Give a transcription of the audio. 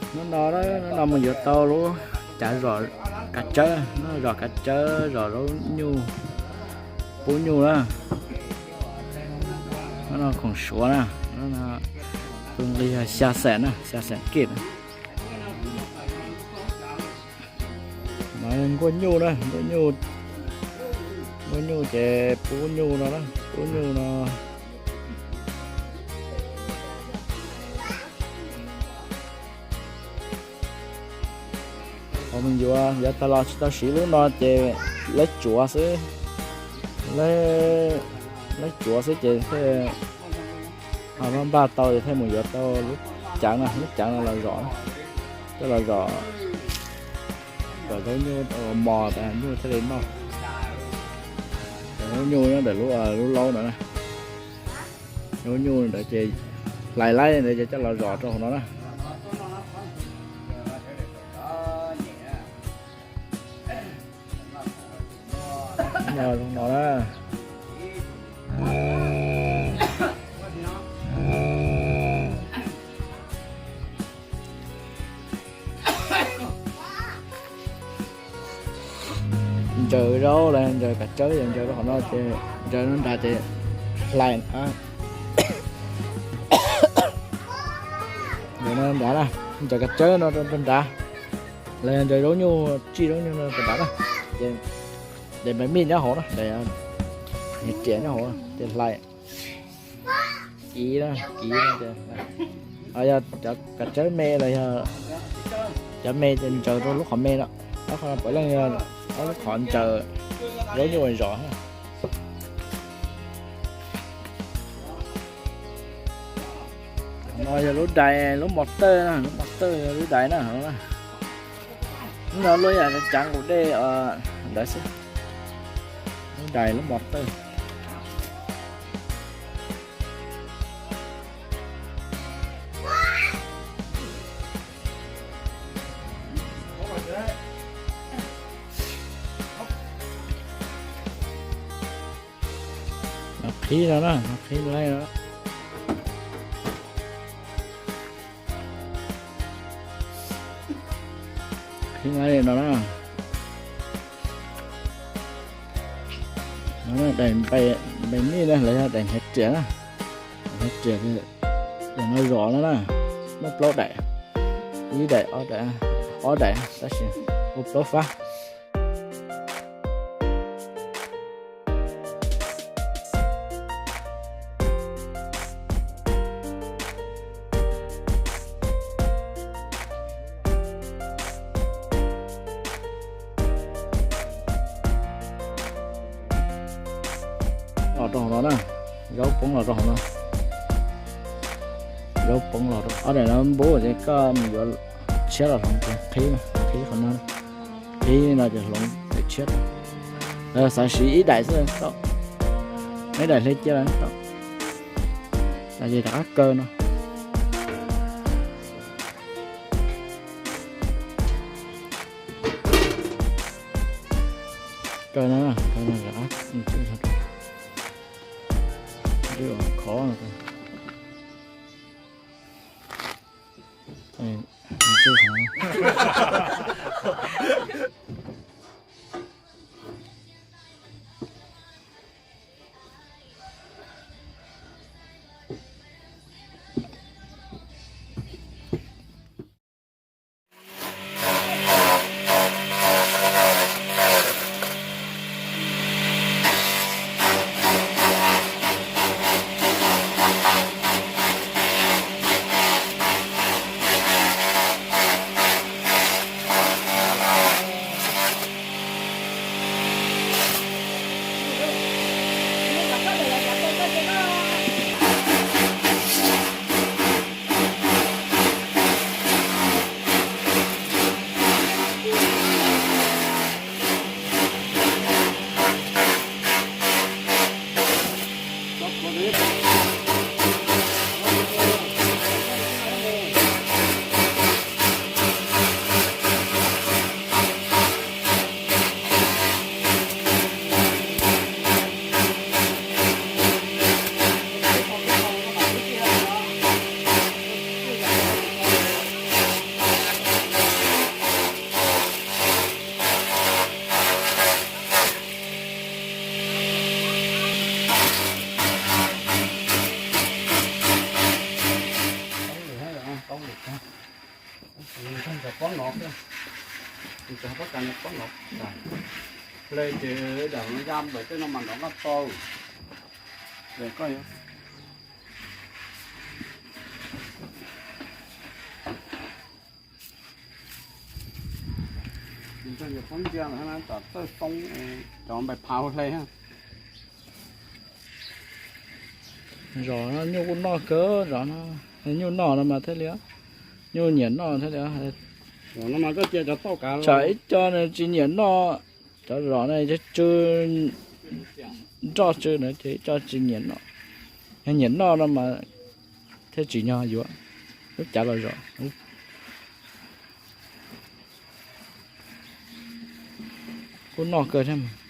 Hnub no, hnub no mus yuav tau lub cav zom kav tsawb, zom kav tsawb, zom zaub nyuj, pub nyuj na. Hnub no khoom suav na, hnub no tus nqi yog xya xees na, xya xees kij na. Mas nkuaj nyuj na, nkuaj nyuj, nkuaj nyuj ces pub nyuj no na, pub nyuj no. Qhov mus yuav, yuav tag los tsis tau siv lub no ces lawv tsuav xwb, lawv tsuav xwb ces thiaj, ho npaj tau ces thiaj mus yuav tau lub cav no, lub cav no los zom, coj los zom kom zaub nyuj mos tas nyuj thiaj li noj. Cov zaub nyuj nyob ntawm lub, lub laub no na. Zaub nyuj ntawd ces hlais laib ntawd ces coj los zom rau hauv no na. Zoo no na. Ntsaws zaub los ntsaws kav tsawb, yog ntsaws rau qhov no ces ntsaws no nrad ces hlais. Ntsaws no nrad na, ntsaws kav tsawb no rau nrad, los yog ntsaws zaub nyuj, tsij zaub nyuj no rau nrad na. Ces daim npais mij nyob hauv na, daim riam nyob hauv ces hlais. Kiv, kiv, yog cov kav tsawb me los yog cov me ces ntsaws rau lub qhov me no. Ob qhov puav leej yog ob lub qhov ntsaws zaub nyuj uas zom. No yog lub dais, lub mos tawj na, lub mos tawj yog lub dais na. Lub no luaj yam cav nqus dej ntawd xwb. Lub dais lub mos tawj. Qhib no na, qhib laib no. Qhib laib no na. Daim npais mij na, los yog daim hniav riam na. Hniav riam, daim no zom no na, muaj plaub daim, ib daim, ob daim, ob daim, tab sis ua plaub fab. Los rau hauv no na, zaub poob los rau hauv no. Zaub poob los rau ob daim no npub ces koj mus yuav tshiab los hloov, qhib, qhib qhov no, qhib no ces hloov pem tshiab. Xav siv ib daim xwb tau, ib daim hle cia los tau. Ces rov qab kaw no. Kaw no, kaw no, khov no. Tus tsis hais pob kas no pob nrov, hle ces dam no ya npaum tej no mas nrov nqaj tau. Koj pob ntsia tom txawj xoob, cov npais phav hle. Zos no nyuj kuj noj kawg, zos no nyuj noj no mas thiaj li, nyuj nyiam noj thiaj li. Tsam ib co nws tsis nyiam noj, cov zos no tsw, nroj tsw na ces ib co tsis nyiam noj. Yog nyiam noj no mas thiaj tsim nyog yuav lub cav los zom. Kuj noj kawg thiab.